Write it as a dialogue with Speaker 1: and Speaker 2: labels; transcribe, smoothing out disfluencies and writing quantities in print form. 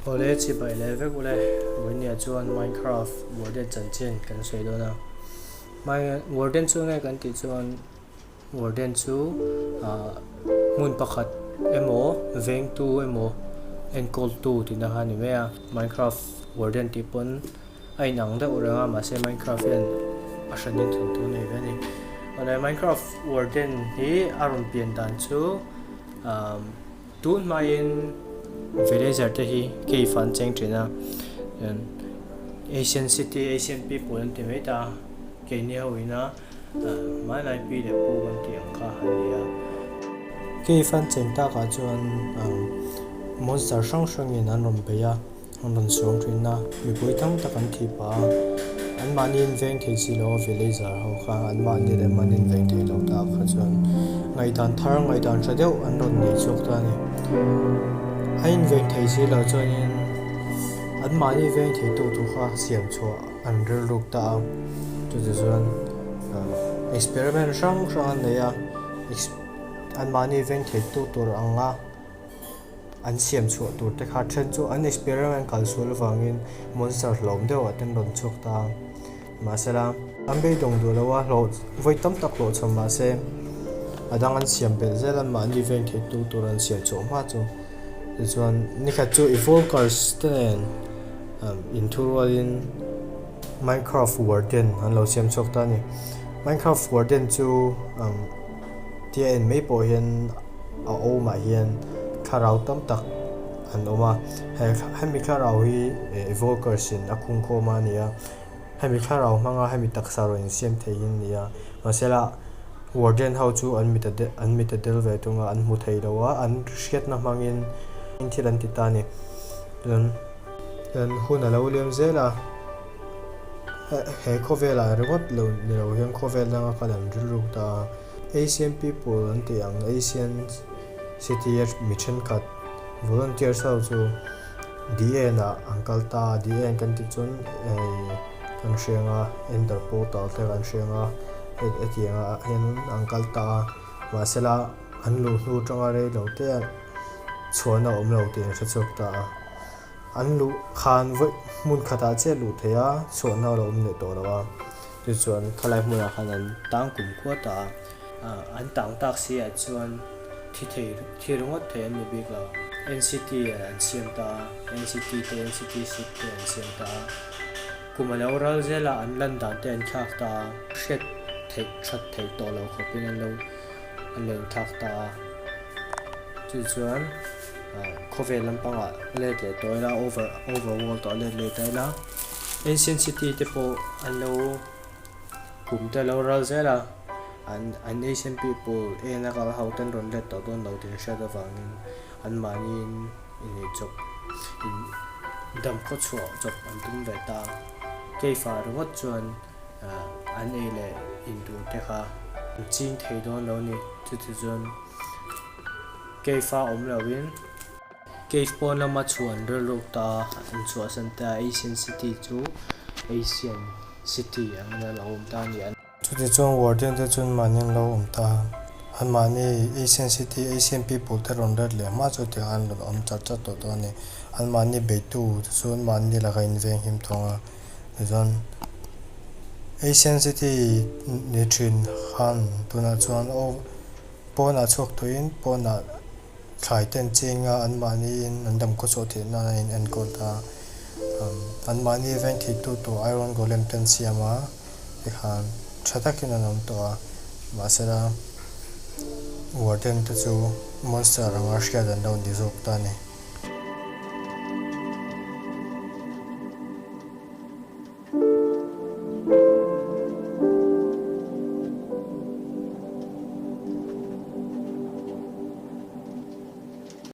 Speaker 1: Awle chibai leh vek ule Vawinia chuan Minecraft Warden chanchin kan sawi dawn a. Warden chu nge kan tih chuan Warden chu ah hmun pakhat emaw vengtu emaw enkawltu tihna kha a ni mai a. Minecraft Warden tih pawn a inang deuh reng a mahse Minecraft hian a hranin thawnthu a nei ve a ni. Awle Minecraft Warden hi a rawn pian dan chu ah tun hmain villager te hi cave ah an cheng thin a Asian city Asian people an ti mai ta a keini ho ina Hmanlai pi leh pu kan tih ang kha an ni a. Cave an cheng takah chuan monster hrang hrangin an rawn bei a, an rawn suam thin a, mipui tam tak an thi pah a, anmahni in veng thei si lo a villager ho kha anmahni leh mahni in veng thei lo tak kha chuan ngaihdan thar ngaihdan tha deuh an rawn nei chhuak ta a ni. A inveng thei si lo chuanin anmahni veng thei tu tur kha siam chhuah an rilruk ta a, chutah chuan experiment hrang hrang an nei a, anmahni veng thei tu tur anga an siam chhuah tur te kha then chu an experiment kal sual avangin monster hlawm deuhah te an rawn chhuak ta a, mahsela an beidawng duh lo a, hlawh vawi tam tak hlawh chhawm mahse a dang an siam belh zel a, mahni veng thei tu tur an siam chhuah hma chu tichuan nikhat chu evolvers te nen. Inthurualin Minecraft Warden an lo siam chhuak ta a ni. Minecraft Warden chu tia en mai pawh hian a awmah hian thlarau tam tak an awm a. Hemi thlarau hi Evolkers in a khungkhawm a ni a. Hemi thlarau hmanga hemi taksa rawn insiam thei hi an ni a. Mahsela Warden ho chu an mit an mit a del ve thung a, an hmu thei lo a, an hriatna hmangin thil an ti ta a ni. Chuan. Chuan hun a lo liam zel a, he khawvelah ringawt lo ni lo hian khawvel danga kal an rilruk ta a. Asian people an tih ang Asian city a mi thenkhat volunteers ho chu DN ah an kal ta a, DN kan tih chuan hei kan hria ang a, enter portal te kan hria ang a, hetiang ah hian an kal ta a, mahsela an luh hnu atanga rei lo te ah chhuahna a awm lo tih an hre chhuak ta a. An luh khan vawi hmun khatah chiah luh theih a, chhuahna a lo awm leh tawh lo a. Tichuan khalai hmunah khan an tang kum khua ta a, an tang tak si ah chuan thi thei thi ringawt thei an ni bik lo. NCT an siam ta a, NCT te NCT ship te an siam ta a. Kum a lo ral zel a, an lan dan te an thlak ta a, hriat theih that theih tawh loh khawpin an lo an lo inthlak ta a. Tichuan. Khawvel lampangah let leh tawh ila over overworld ah let leh ta ila ancient city te pawh an lo kum te a lo ral zel a an an ancient people en a kal ho ten rawn let tawh dawn lo tih an hriat avangin an mahniin inei chawp in dam khaw chhuah chawp an tum ve ta cave ah ringawt chuan an ei leh in tur te kha an ching thei dawn lo a ni chuti chuan. Cave a awm loin cave pawn lama chhuah an rilruk ta a, an chhuahsan ta a, Asian city chu Asian city angin a lo awm ta a ni.
Speaker 2: Chuti chuan Warden te chuan mahni an lo awm ta a, anmahni Asian city, Asian people te rawn ret leh hma chu tiang an rawn awm chat chat tawh dawn a ni. Anmahni beitu te chu anmahni laka inveng him thawng a, tichuan Asian city ni thin khan tunah chuan aw. Pawnah chhuak tuiin pawnah thlai te an cheng a, anmahniin an dam khaw chhuah theih nan a in enkawl ta a. Anmahni veng theitu tur Iron Golem te an siam a, tikhan tha takin an awm tawh a, mahsela Warden te chu monster anga hriat an lo ni zawk ta a ni.